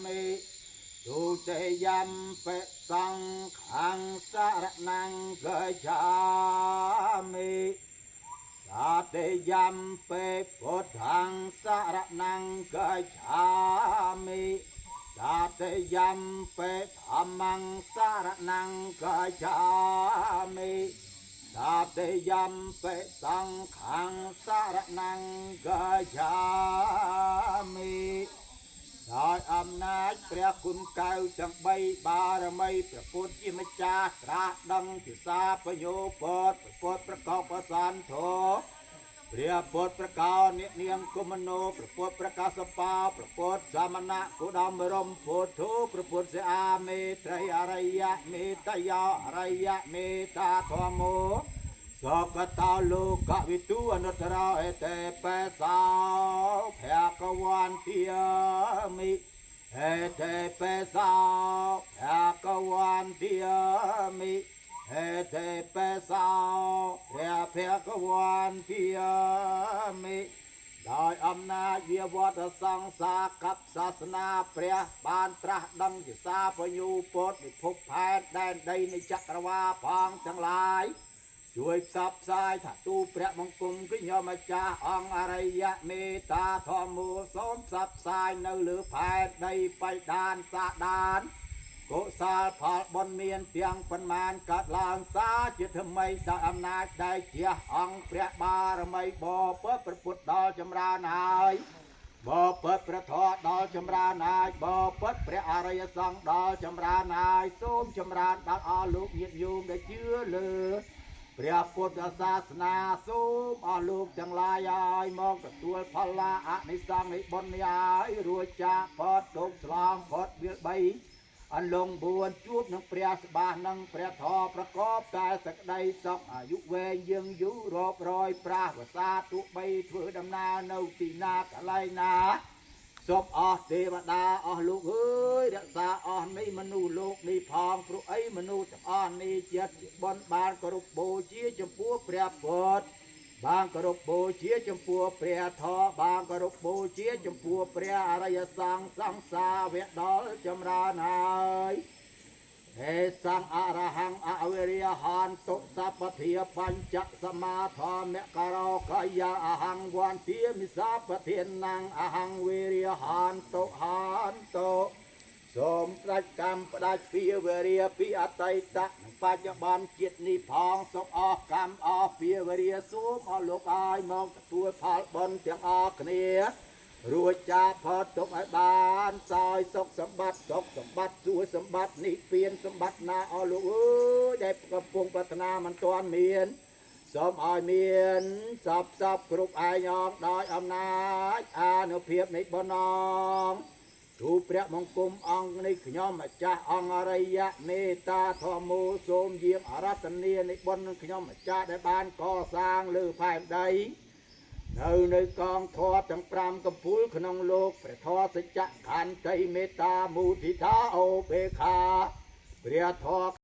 មិទុតិយំបិសង្ឃੰសរណង្គច្ឆាមិ តាតិយំបេពុទ្ធាំសរណង្គច្ឆាមិតាតិយំបេធម្មំសរណង្គច្ឆាមិតាតិយំបេសង្ឃੰសរណង្គច្ឆាមិ ដោយអំណាចព្រះគុណកៅទាំង3បារមីព្រះពុទ្ធជាម្ចាស់ត្រាស់ដឹងភាសាបយោពតព្រះពុទ្ធប្រកបប្រសានធរព្រះពុទ្ធប្រកោអ្នកនាងគុមនោព្រះពុទ្ធប្រកាសបាព្រះពុទ្ធសមណៈគុដមរមពុទ្ធោព្រះពុទ្ធសេអាមេត្រីអរិយមេតយោអរិយមេតាធម្មោ សកតោលោកវិទូអនុត្តរោអេតេបេសោភគវន្ទាមិអេតេបេសោភគវន្ទាមិអេតេបេសោព្រះភគវន្ទាមិ ដោយអំណាចវាវត្តសង្សារកັບសាសនាព្រះបានត្រាស់ដឹងជាសាពញូពតពិភពផែនដែនដីនៃចក្រវាលផងទាំងឡាយ ជួយផ្សព្វផ្សាយថាទូព្រះបង្គំខ្ញុំម្ចាស់អង្គអរិយមេត្តាធម្មោសូមផ្សព្វផ្សាយនៅលើផែនដីបៃតានសាដានកុសលផលបុណ្យមានទាំងប៉ុន្មានកើតឡើងសាជាថ្មីដោយអំណាចដែលជាអង្គព្រះបារមីបពើព្រះពុទ្ធដល់ចម្រើនហើយបពើព្រះធម៌ដល់ចម្រើនហើយបពើព្រះអរិយសង្ឃដល់ចម្រើនហើយសូមចម្រើនដល់អស់លោកញាតិញោមដែលជឿលើ ព្រះពុទ្ធសាសនាសូមអស់លោកទាំងឡាយឲ្យមកទទួលផលឡាអនិសង្សនៃបុណ្យនេះឲ្យរួចចាកផុតទុក្ខស្លងផុតវាល3អន្លង4ជួបនឹងព្រះស្បាសនិងព្រះធម៌ប្រកបតែសក្តីសុខអាយុវែងយើងយូររាប់រយប្រាស់វសាទោះបីធ្វើដំណើរនៅទីណាកន្លែងណា សូមអស់ទេវតាអស់លោកអើយរក្សាអស់នៃមនុស្សលោកនេះផងព្រោះអីមនុស្សទាំងអស់នេះចិត្តជាបុណ្យបានគោរពបូជាចំពោះព្រះពុទ្ធបានគោរពបូជាចំពោះព្រះធម៌បានគោរពបូជាចំពោះព្រះអរិយសង្ឃសង្សាវៈដល់ចម្រើនហើយ ហេសង្អរហង្គអវិរិយហន្តុសពធាបញ្ចសមាធមករោកាយាអហង្វន្ទាមិសាពធានੰអហង្វិរិយហន្តុហន្តុសូមផ្ដាច់កម្មផ្ដាច់ពីវរិយពីអតីតនិងបច្ចុប្បន្នជាតិនេះផងសូមអស់កម្មអស់ពីវរិយសូមអស់លោកឲ្យមកទទួលផលបុណ្យទាំងអស់គ្នា រួចចាកផុតទុកឲ្យបានសោយសុខសម្បត្តិសុខសម្បត្តិសួសម្បត្តិនិព្វានសម្បត្តិណាអស់លោកអើយដែលកំពុងប្រាថ្នាមិនទាន់មានសូមឲ្យមានសពសពគ្រប់ឯងអងដោយអំណាចអានុភាពនៃបុណ្យអងទូព្រះបង្គំអង្គនេះខ្ញុំម្ចាស់អង្គអរិយមេត្តាធម្មោសូមយាងអរតនីនៃបុណ្យខ្ញុំម្ចាស់ដែលបានកសាងលើផែនដី នៅកងធម៌ទាំង5កំពូលក្នុងលោកព្រះធម៌សច្ចខន្តីមេត្តាមុទិតាអូបេខាព្រះធម៌